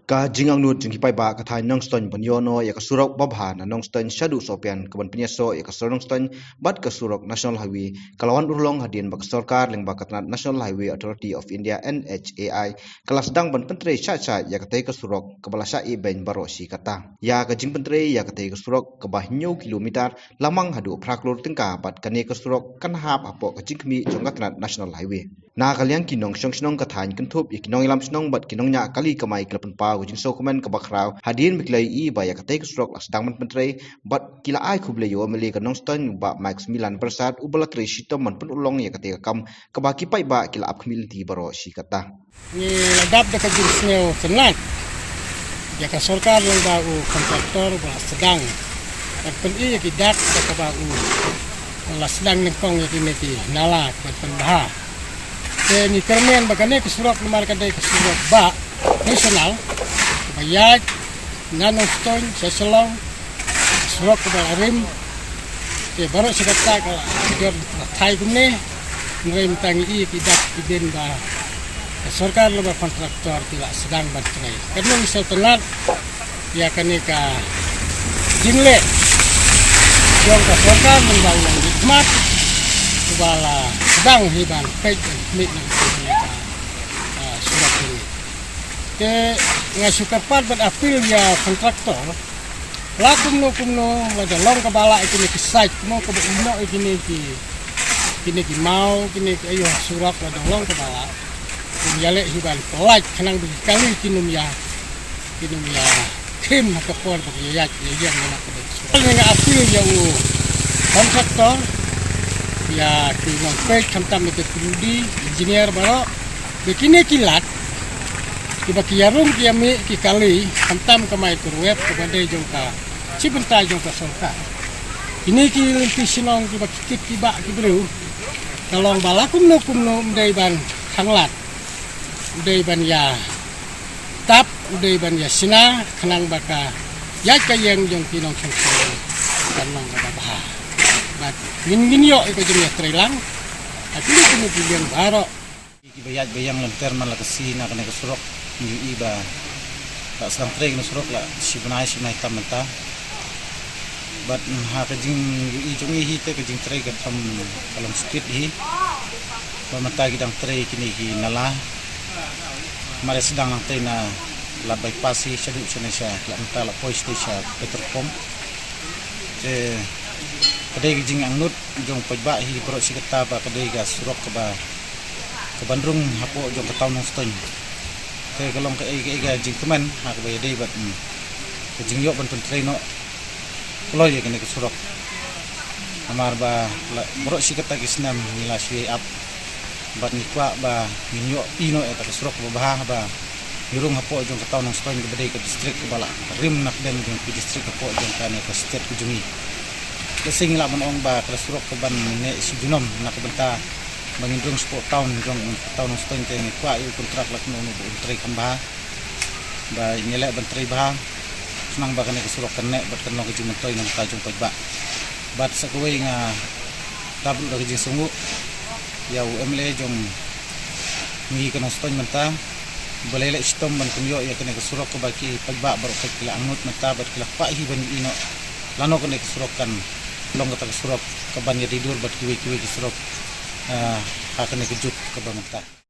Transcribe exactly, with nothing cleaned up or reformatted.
Ka jingangnud jong ki paidbah ka thaiñ Nongstoiñ ban ïoh noh ïa ka surok babha na Nongstoiñ shaduh Sohpian kaban pynïasoh ïa ka sor Nongstoiñ bad ka surok National Highway ka la wan urlong hadien ba ka sorkar lyngba ka tnat National Highway Authority of India, N H A I, ka la sdang ban pyntrei shah shah ïa katei ka surok kaba la shah ibeiñ baroh shi katta. Ïa ka jingpyntrei ïa katei ka surok kaba hynñiew kilometer la mang haduh phra klur tyngka bad kane ka surok kan hap hapoh ka jingkhmih jong ka tnat National Highway. Na ka liang ki nongshong shnong ka thaiñ kynthup ïa ki nongïalam shnong bad ki nongñiah kali kamai ki la pynpaw ka jingsngewkmen kaba khraw hadien ba ki la ïohi ba ïa katei ka surok la sdang ban pyntrei bad ki la ai khublei ïa u M L A ka Nongstoiñ u Bah Maximilan Byrsat uba la trei shitom ban pynurlong ïa katei ka kam kaba ki paidbah ki la ap khmih lynti baroh shi katta. Ngi la dap da ka jingsngewtynnat ïa ka sorkar lyngba u kontraktor ba la sdang ban pyni ïa ki dak da kaba u la sdang nyngkong ïa kine ki nala ban pynbha. Te ngi kyrmen ba kane ka surok namar ka dei ka surok bah national kaba ïaid na Nongstoiñ sha Shillong, surok kaba la rim. Te baroh shi katta ka la jur ba thait kumne. Hynrei mynta ngi ïohi ki dak ki dien ba ka sorkar lyngba kontraktor ki la sdang ban trei. Katno ngi sngewtynnat ïa kane ka jingleh jong ka sorkar lyngba u nongmihkhmat uba la sdang hi ban peit ban khmih na ka, ah, surok kane. Te nga shu kyrpad ban appeal ïa kontraktor, la kumno kumno, lada long kaba lah ïa kine ki site, kumno kaba ïehnoh ïa kine ki, kine ki maw, kine ki aïu surok, lada long kaba lah, kin ïaleh hi ban pyllait khnang ba ki kali kin ym ïa, kin ym ïa khim ha ka por ba ki ïaid ïa ïeng ïa na ka dei surok. Nga appeal ïa u kontraktor, ïa ki nongpeit khamtam ïa ki P W D, engineer baroh, ba kine ki lad kiba ki ïarung ki ïamih ki kali khamtam ka microwave kaba dei jong ka shi bynta jong ka sorkar. Kine ki lynti shnong kiba ki kit ki bah ki briew, ka long ba la kumno kumno ym dei ban khanglad, ym dei ban ïa tap, ym dei ban ïa shna khnang ba ka ïaid ka ïeng jong ki nongshong shnong kan long kaba bha. Bad ngin, ngin ïoh ïa ka jingïatreilang ha kine kine ki liang baroh. Kiba ïaid ba ïeng lynter man la ka sngi na kane ka surok, ngi ïohi ba la sdang trei kane ka surok la shi bnai, shi bnai tam mynta. Bad ha ka jingïohi jong ngi hi te ka jingtrei ka tam ka long skit hi. Bad mynta ki dang trei kine ki nala. Mar ïa sdang nang trei na lad bypass hi shaduh shane sha, la mynta la poi sha petrol pump. Te ka dei ka jingangnud jong paidbah hi baroh shi katta ba ka dei ka surok kaba, kaban rung hapoh jong ka town Nongstoiñ. Te ka long kaei kaei ka jingkmen ha kaba ïadei bad, mm, ka jingïoh ban pyntrei noh kloi ïa kane ka surok. Namar ba la, baroh shi katta ki snem ngi la shu ïai ap bad ngi kwah ba ngin ïohi noh ïa kata ka surok kaba bha ba ngi rung hapoh jong ka town Nongstoiñ kaba dei ka district kaba la rim na pdeng jong ki district hapoh jong kane ka state ka jong ngi. Lehse ngi lah ban ong ba ka surok kaban neh shi junom na ka bynta ba ngin rung shapoh town jong ka town Nongstoiñ te ngi kwah ïa u kontrak lano lano ba un trei kham bha ba ngin ïaleh ban trei bha khnang ba kane ka surok kan neh bad kan long ka jingmyntoi na ka bynta jong paidbah. Bad sa kawei nga dap ruh da ka jingsngewnguh ïa u M L A jong ngi ka Nongstoiñ mynta ba la leh shitom ban pynïoh ïa kane ka surok kaba ki paidbah baroh ki la angnud mynta bad ki la kwah hi ban ïohi noh lano kane ka surok kan long kata ka surok kaban ïadei dur bad kiwei kiwei ki surok, ah, ha kane ka juk kaba mynta.